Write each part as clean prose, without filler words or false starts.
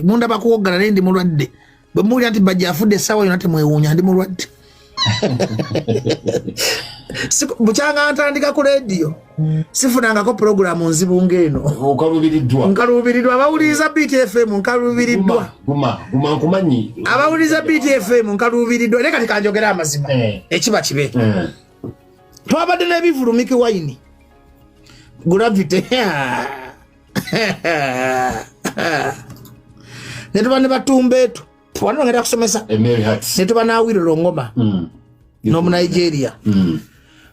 Mundaba kuwoggana, naye ndi mulwadde. Bwe muwulira nti Bajja afudde essaawa yonna, temwewuunya, ndi mulwadde. Bukyanga ntandika ku rediyo sifunangako pulogulaamu nzibu ng'eno. Okalubiriddwa. Nkaluubiriddwa. Abawuliriza BTFM, nkaluubiriddwa. Guma, guma, nkumanyi. Abawuliriza BTFM, nkaluubiriddwa, naye kati kanjogere amazima. Ekiba kibe. Twabadde n'ebivulu, Mikie Wine, Gravity, ne tuba ne batumbeetu wano ngenda kusomesa. Mary Hats. Ne tuba n'Awilo Longomba n'omunigeria.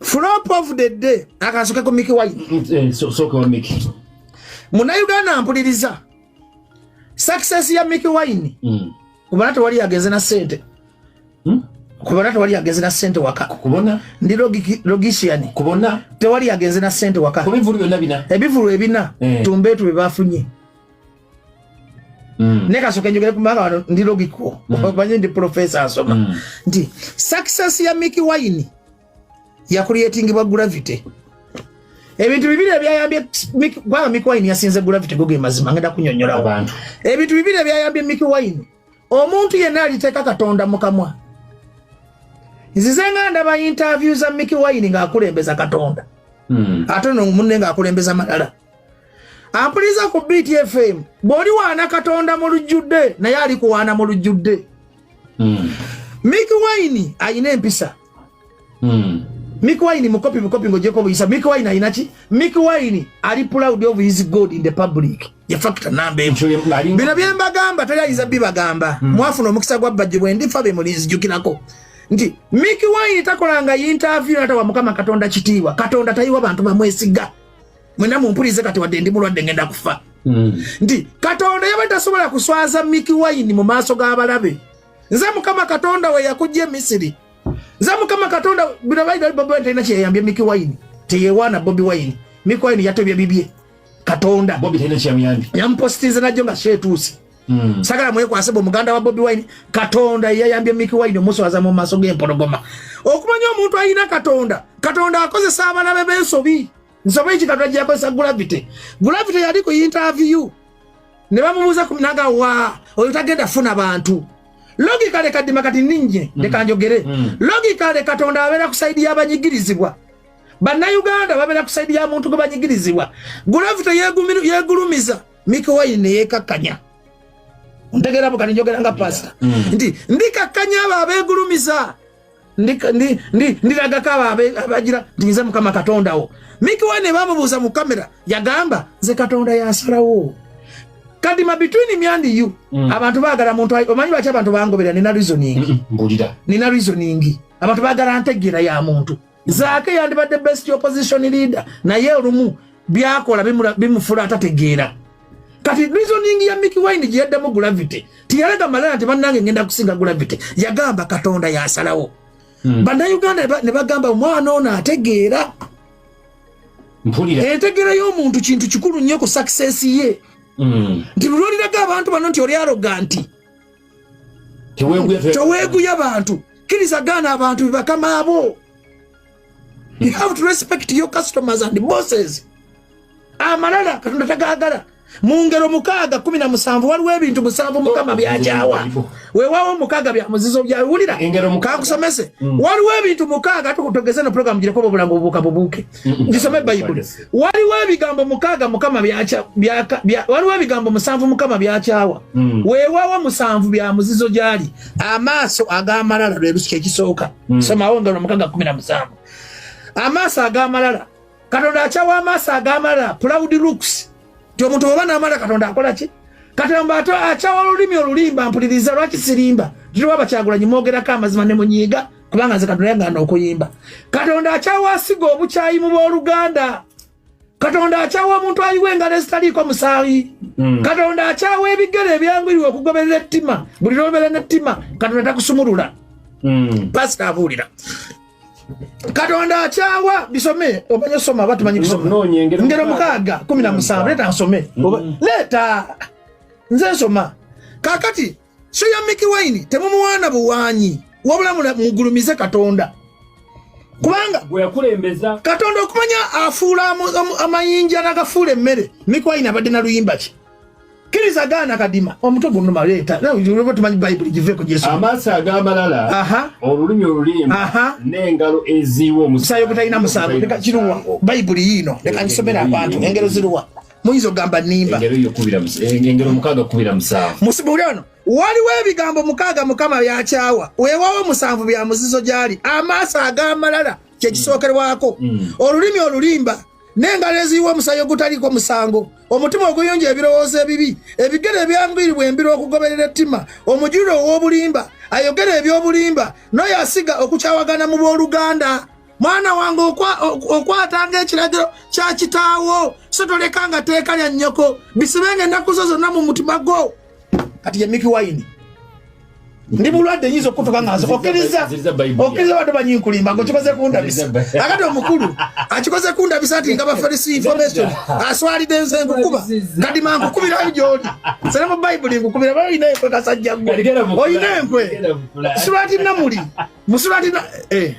Flop of the day, akansokeko Mikie Wine. Sooka wa Mikie. Munnayuganda mpuliriza, success ya Mikie Wine, kubana tewali yagenze na sente. Kubana tewali yagenze na sente waka. Kubona. Ndi logician. Kubona. Tewali yagenze na sente waka. Ku bivulu byonna bina. Ebivulu ebina. Tumbeetu bye bafunye. Ne kasooka njogere kubanga wano ndi logical, manyi ndi professor asoma, nti success ya Mikie Wine yakucreatingibwa Gravity. Ebintu bibiri ebyayambye kubanga Mikie Wine yasinze Gravity, go ge mazima ngenda kunyonnyolawo. Abantu. Ebintu bibiri ebyayambye Mikie Wine, omuntu yenna aliteeka Katonda mu kamwa. Nzize nga ndaba interview za Mikie Wine ng'akulembeza Katonda, ate no munne ng'akulembeza malala. Ampuliriza ku BTFM, bw'oli waana Katonda mu lujjudde, naye ali kuwaana mu lujjudde. Mikie Wine ayina empisa. Mikie Wine mukopi bukopi ng'ogyeko obuyisa. Mikie Wine ayina ki? Mikie Wine ali proud of his God in the public. Ye factor namba emu. Ekyo Bino bye mbagamba teri ayinza bibagamba. Mwafuna omukisa gwa Bajjo, bwe ndifa be mulinzijukirako nti Mikie Wine takolanga interview natawa Mukama Katonda kitiibwa. Katonda tayiwa bantu bamwesiga. Mwena mumpulize kati, wadde ndi mulwadde ngenda kufa, nti Katonda yaba tasobola kuswaza Mikie Wine mu maaso g'abalabe. Nze Mukama Katonda we yakujja e Misiri, nze Mukama Katonda. Bino baida Bobi Wine talina kyeyayambye Mikie Wine, teyewaana Bobi Wine. Mikie Wine yatobye bibye Katonda. Bobi talina kyamuyambye. Yamupositinze najjo nga sheetuuse. Sagala mwekwase bwe muganda wa Bobi Wine. Katonda yayambye Mikie Wine omuswaza mu maaso g'empologoma. Okumanya omuntu alina Katonda, Katonda akozesa abalabe b'ensobi. Nsobi eki Katonda gye yakozesa Gravity? Gravity yali ku interview ne bamubuuza ku naga wa oyo tagenda funa bantu. Logically, kadima kati ninje leka njogere. Logically, Katonda abeera ku side y'abanyigirizibwa. Bannayuganda babeera ku side ya muntu gwe banyigirizibwa. Gravity yeegulumiza, Mikie Wine ne yeekakkanya. Ntegeera bukati njogera nga pasita nti ndikakkanya abo abeegulumiza, ndiragako abo abagira nti nze Mukama Katonda wo. Mikie Wine bamubuuza mu kamera, yagamba, "Nze Katonda yasalawo." Kadima, between me and you, abantu baagala muntu omanyi lwaki abantu bangobera? Nina reasoning. Mbulira. Nina reasoning. Abantu baagala ntegeera ya muntu. Zaake yandibadde best opposition leader, naye olumu byakola bimufula atategeera. Kati reasoning ya Mikie Wine gye yaddamu Gravity, tiyalaga malala nti bannange ngenda kusinga Gravity. Yagamba Katonda yasalawo. Bannayuganda ne bagamba omwana ono ategeera. Mpulira. Entegeera y'omuntu kintu kikulu nnyo ku success ye, nti luloliraga abantu bano nti oli arrogant. Teweeguya. Teweeguya bantu, kkiriza gaana abantu bebakama abo. You have to respect your customers and bosses. Amalala Katonda tagaagala. Mu Ngero 6:17 waliwo ebintu musanvu Mukama byakyawa. Weewaawo mukaaga bya muzizo byawulira. Engero 6. Kankusomese. Waliwo ebintu mukaaga, tukutogeze no program gireko obulango obubuuka bubuuke. Ngisome Bayibuli. Waliwo ebigambo mukaaga Mukama byakya waliwo ebigambo musanvu Mukama byakyawa. Weewaawo musanvu bya muzizo gyali. Amaaso ag'amalala lwe lusiki ekisooka. Somawo Ngero 6:17. Amaaso ag'amalala, Katonda akyawa amaaso ag'amalala, proud looks, ti omuntu bw'oba n'amala Katonda akola ki? Katonda ate akyawa olulimi olulimba. Mpuliriza, lwaki sirimba? Tiriwa Bakyagulanyi mwogerako amazima ne munyiiga, kubanga nze Katonda yagaana okuyimba. Katonda akyawa asiga obukyayi mu booluganda. Katonda akyawa omuntu ayiwa engalo ezitaliiko musaayi. Katonda akyawa ebigere ebyanguyiwa okugoberera ettima. Buli lwobeera n'ettima, Katonda takusumulula. Pasita abuulira, Katonda akyawa bisome, omanye osoma aba tumanyi kusoma. Noonya Engero. Ngero 6:17. Leeta nsome. Leeta nze nsoma. Kakati show ya Mikie Wine, temumuwaana buwaanyi, wabula mugulumize Katonda, kubanga gwe yakulembeza. Katonda okumanya afuula amayinja nagafuula emmere. Mikie Wine abadde na luyimba ki? Kkiriza gaana kadima omutwe gunuma leeta nawe tumanyi bayibuli giveeko gyesu Amaaso ag'amalala, olulimi olulimba, n'engalo eziiwa omusaayi ogutalina musango. Leka kiruwa bayibuli yiino, leka ngisomera abantu. Engero ziruwa? Muyinza okugamba nnimba. Engero 6 kubira 7. Musibuli ono waliwo ebigambo 6 Mukama byakyawa, weewawo 7 bya muzizo gy'ali: amaaso ag'amalala kyekisookerwako, olulimi olulimba, n'engalo eziyiwa omusaayi ogutaliko musango, omutima oguyunja ebirowoozo ebibi, ebigere ebyanguyiribwa embiro okugoberera ettima, omujuliro ow'obulimba ayogera ebyobulimba, n'oyo asiga okukyawagana mu booluganda. Mwana wange, okwatanga ekiragiro kya kitaawo, so tolekanga tteeka lya nnyoko. Bisibenga ennaku zo zonna mu mutima gwo. Kati ye Mikie Wine, ndi bulwadde, nyinza okutuka nga nze okkiriza okkiriza badde banyinkulimba ngaokikoze kundabisa. Akati omukulu akikoze kundabisa nti nga ba false information aswalidde nze nkukuba kadima nkukubirayo gyoli sere mu Bayibuli nkukubira ba olina enkwe kasajja gwe olina enkwe sulati namuli musulati eh.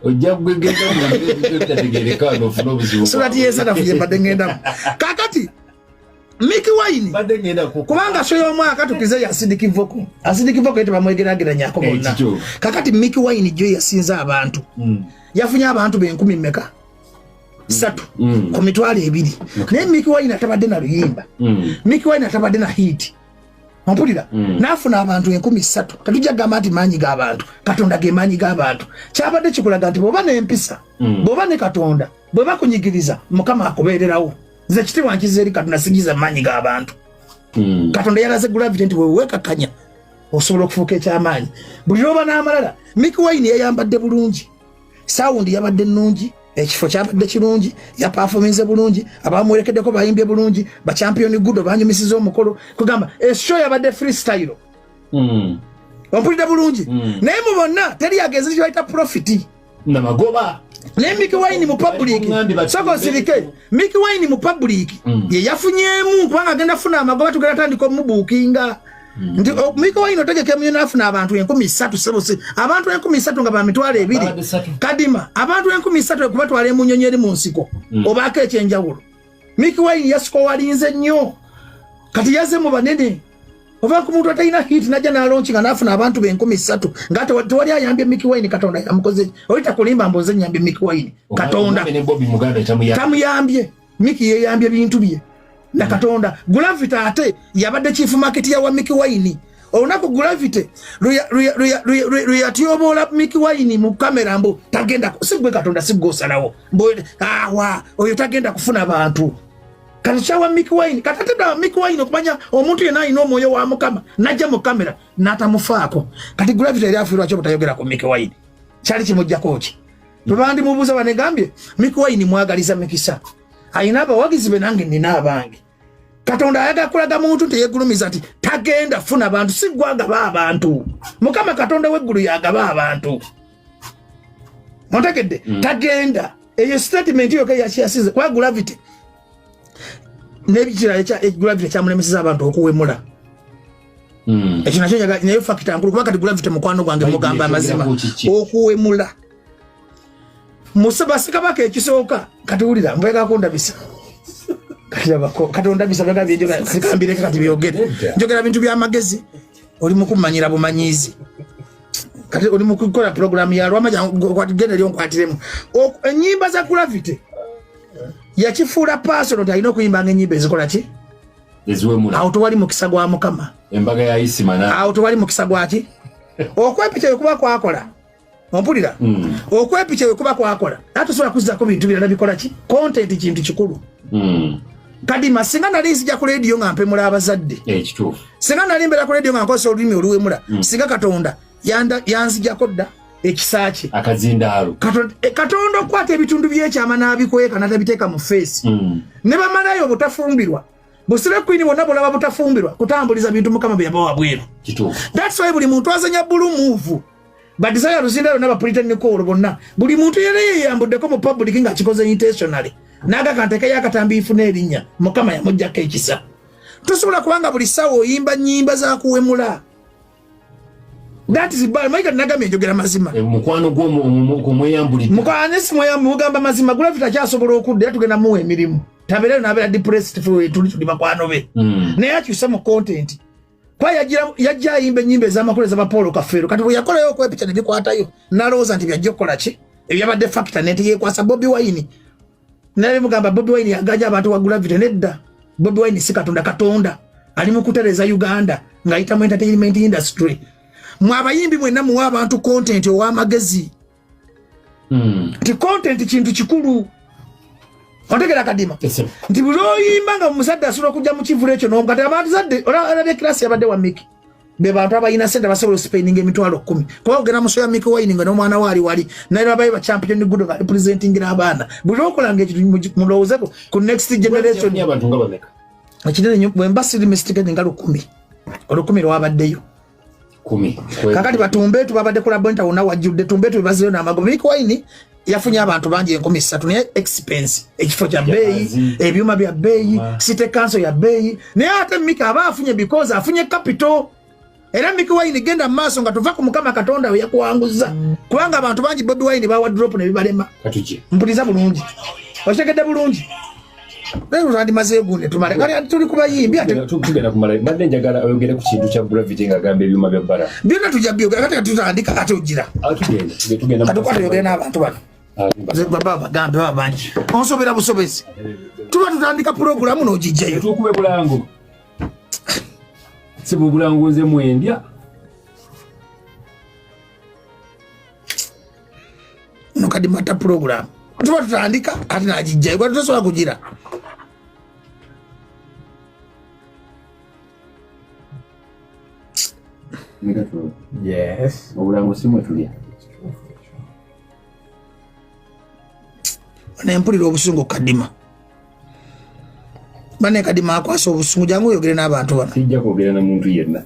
Ojja kugenda mubitategereka nofuna obuzibu. Sulati yesanafu gyembadde ngendamu. Kakati Mikie Wine, kubanga show y'omwaka tukize ya Acidic Vokoz, Acidic Vokoz ye bamwegerageranyako eh, bonna. Kakati Mikie Wine jo yasinza abantu, yafunye abantu benkumi mmeka? 3 ku 20,000. Naye Mikie Wine atabadde na luyimba, Mikie Wine atabadde na hit, ompulira? N'afuna abantu 3000. Tetujja kugamba nti maanyi g'abantu, Katonda ge maanyi g'abantu. Kyabadde kikulaga nti bw'oba n'empisa, bw'oba ne Katonda, bwe bakunyigiriza, Mukama akubeererawo. Nze ekitiibwa nkiza eri Katonda, sigiza maanyi g'abantu. Katonda yalaze Gravity nti weweekakanya osobola okufuuka ekyamaanyi buli lwoba n'amalala. Mikie Wine yayambadde bulungi, sound yabadde nnungi, ekifo kyabadde kirungi, yaperforminze bulungi, abamuwerekeddeko bayimbye bulungi, bachampion gudo banyumisiza omukolo. Kugamba eshow yabadde freestyle. Ompulidde bulungi? Naye mu bonna teri yagenze kibayita profit. Namagoba. Naye Mikie Wine mu public, soko osirike, Mikie Wine mu public ye yafunyemu kubanga agenda funa amagoba, tugenda tandika omubookinga nti Mikie Wine otegeka emunyo n'afuna abantu 3000 sebusi abantu 3000 nga ba 20,000. Babadde 3. Kadima, abantu 3000 okubatwala emunyonyi eri mu nsiko, obaako ekyenjawulo. Mikie Wine yasikowalinze nnyo, kati yaze mu banene. Ova ku muntu atalina hit najja n'alaunchinga n'afuna abantu be 3000 nga tewali ayambye Mikie Wine, Katonda yamukoze. Oli takulimba mbu nze nyambye Mikie Wine, Katonda. Ne Bobi Muganda tamuyambye. Tamuyambye. Mikie yeyambye bintu bye na Katonda. Gravity ate yabadde chief marketer wa Mikie Wine. Olunaku Gravity lwe yatyoboola Mikie Wine mu kamera mbu tagenda, si gwe Katonda, si gwe osalawo mbu awa oyo tagenda kufuna bantu. Kati kyawa Mikie Wine, kati ate ddala Mikie Wine okumanya omuntu yenna alina omwoyo wa Mukama najja mu kamera n'atamufaako. Kati Gravity yali afiirwa ki obutayogera ku Mikie Wine? Kyali kimuggyako ki? Bwe mubuuza banegambye Mikie Wine mwagaliza mikisa, alina abawagizi be, nange nina abange. Katonda ayagala kulaga muntu teyegulumiza nti tagenda funa bantu, si gwe agaba abantu, Mukama Katonda w'eggulu yagaba abantu. Ontegedde? Tagenda eyo statement yoka yakiyasize kwa Gravity n'ebikirala ekya Gravity kyamulemeseza abantu okuwemula. Ekyo nakyo nayo factor nkulu, kuba kati Gravity mukwano gwange, mugamba amazima. Okuwemula musabasikabaka ekisooka. Kati wulira, mbwega kundabisa kati abako katonda bisa byaga byenjoga kambireke kati byogere. Njogera bintu byamagezi, oli mukumanyira bumanyizi. Kati oli mukukola program ya lwama, genda eri onkwatiremu ennyimba za Gravity. Yakifuula personal nti alina okuyimbanga ennyimba ezikola ki? Eziwemula. Awo tewali mukisa gwa Mukama. Embaga ya Isima na Awo tewali mukisa gwaki? Okwepicha wekuba kwakola, ompulira? Okwepicha wekuba kwakola, ate tosobola kuzzako bintu birala bikola ki? Content kintu kikulu. Kadima, singa nali nzija ku rediyo nga mpemula abazadde, Ekituufu. singa nali mbeera ku rediyo nga nkozesa olulimi oluwemula, singa Katonda yanzijako dda ekisa kye. Akazindaalo. Katonda okukwata ebitundu byekyama n'abikweka n'atabiteeka mu face. Ne bamalayo obutafumbirwa, busire queen bonna bulaba butafumbirwa kutambuliza bintu Mukama bye yabawa bweru. Kituufu. That's why buli muntu azanya blue move, badesire luzinda lwonna, bapulite Nicole bonna, buli muntu yera yeyambuddeko mu public ng'akikoze intentionally naga kantekeyo akatambi ifuna erinnya, Mukama yamugjako ekisa. Tosobola kubanga buli ssaawa oyimba nnyimba za kuwemula. That is bad. Mayiga, nagambye njogera mazima. Mukwano gwo omweyambulidde. Mukwano simweyambu, mugamba mazima. Gravity akyasobola okudda, era tugenda muwa emirimu. Tabeerayo n'abeera depressed, ffe tuli bakwano be. Naye akyuse mu content, kuba yajja ayimba ennyimba ez'amakulu ez'aba Paul Kafeero. Kati bwe yakolayo okwepica ne bikwatayo, n'alowooza nti byajja okukola ki ebyabadde factor nti yeekwasa Bobi Wine. Naye mugamba Bobi Wine yagaja abantu wa Gravity. Nedda, Bobi Wine si Katonda. Katonda ali mu kutereeza Uganda ng'ayita mu entertainment industry. Mwe abayimbi mwenna muwa abantu content ow'amagezi. Nti content kintu kikulu. Otegera kadima nti buli oyimba nga omuzadde asobola okujja mu kivulu ekyo nomukati abazadde olabye kirasi yabadde wa Miki, be bantu abalina sente basobola ospendinga 100,000, kuba ogenda mu show ya Miki Wine nga n'omwana we ali wali, naye babayo ba champion gudo nga representingira abaana. Buli okolanga ekintu mulowoozeko ku next generation. Abantu nga bameka? Ekinene nnyo, bwe mba siri mistaken, nga 1000, 1000 lwabaddeyo. 10. Kakati batumbeetu babadde ku Labonta, wonna wajjudde. Tumbeetu bebazeyo n'amagoba. Miki Wine yafunye abantu bangi 3000, naye expense, ekifo kya bbeeyi, ebyuma bya bbeeyi, city council ya bbeeyi. Naye ate Miki aba afunye because afunye capital. Era Miki Wine, genda mu maaso nga tuva ku Mukama Katonda we yakuwanguza, kubanga abantu bangi Bobi Wine bawa drop ne bibalema. Katujje. Mpuliza bulungi, okitegedde bulungi? Leero twandimazeyo gundi tumale. Kale tuli ku bayimbi ate. Tugenda kumala. Mbadde njagala oyogere ku kintu kya Gravity ng'agamba ebyuma bya bbala. Byonna tujja byogera. Kati katutandika, ate ogira. Ah, tugenda tugenda. Katukwate oyogere n'abantu bano. Ah, Nze baba bagambe baba bangi onsobera busobezi. Tuba tutandika pulogulamu n'ogijjayo. Tukube bulango, si bubulango, nze mwendya. No kadimata pulogulamu tuba tutandika ate n'agijjayo, gwa tutasobola kugira. Yes. Obulango si mwe tulya. Nempulira obusungu. Kadima bane, Kadima akwasa obusungu. Jangu oyogere n'abantu bano. Sijja kwogera na muntu yenna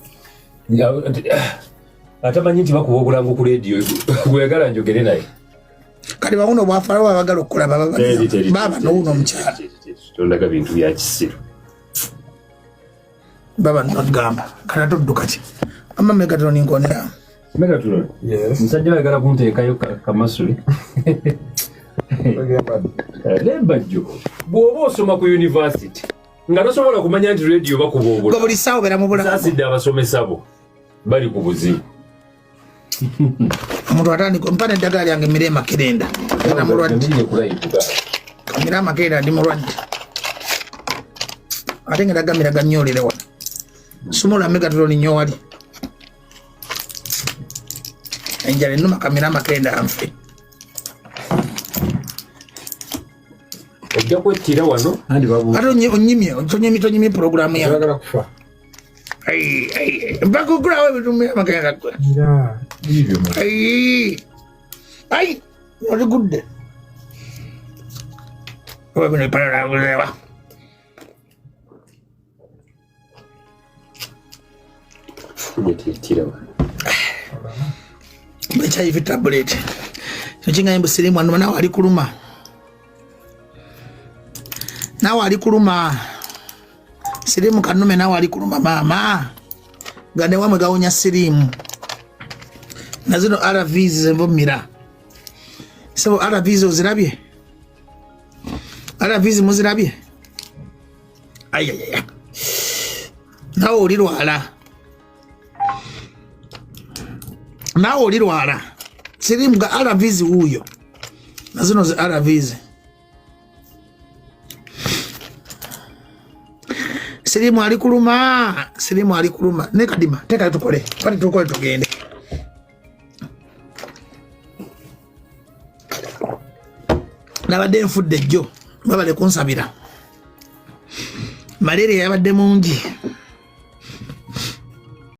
atamanyi nti bakuba obulango ku leediyo gweyagala njogere naye. Kati bawuno obwafalawo abagala okukola baba nowuno omukyala. Tondaga bintu bya kisiru. Baba nagamba kati ate odduka ki? Ama Megatron nkonera. Megatron. Yes. Musajja wayagala kunteekayo kamasuli. Ogamba. Nebajjo, bw'oba osoma ku university nga tosobola kumanya nti rediyo bakuba gwe obulamu. Buli ssaawa obeera mu bulamu. Saasidde abasomesa bo bali ku buzibu. Omuntu atandika mpa n'eddagala lyange mmire emakerenda era mulwadde. Kamira amakerenda, ndi mulwadde ate ngenda gamira ganyoolere wano. Sumula Megatron nnyo wali enjala ennuma. Kamira amakerenda nfe. Ojja kwettira wano andi babu. Ate onyimye, tonyimye, tonyimye puroguramu yange. Oyagala kufa. Ai, ai, mpaka okulawo ebintu amakerenda gwe. Era bibyo. Ai, ai, oligudde oba bino epalalabulewa. Ojja wano. HIV tablet kino kingaye mbu sirimu anuma. Nawe ali kuluma, nawe ali kuluma. Sirimu kanume, nawe ali kuluma maama nga newamwe gawonya sirimu. Na zino ARVs zenvumira sebo, ARVs ozirabye? ARVs muzirabye? Ayayaya, nawe olirwala, naawe olirwala sirimu ga ARVs wuuyo. Na zino zi ARVs sirimu ali kuluma, sirimu ali kuluma. Ne Kadima teka tukole pati, tukole tugende. Nabadde nfudde ejjo, babale kunsabira. Malaria yabadde mungi.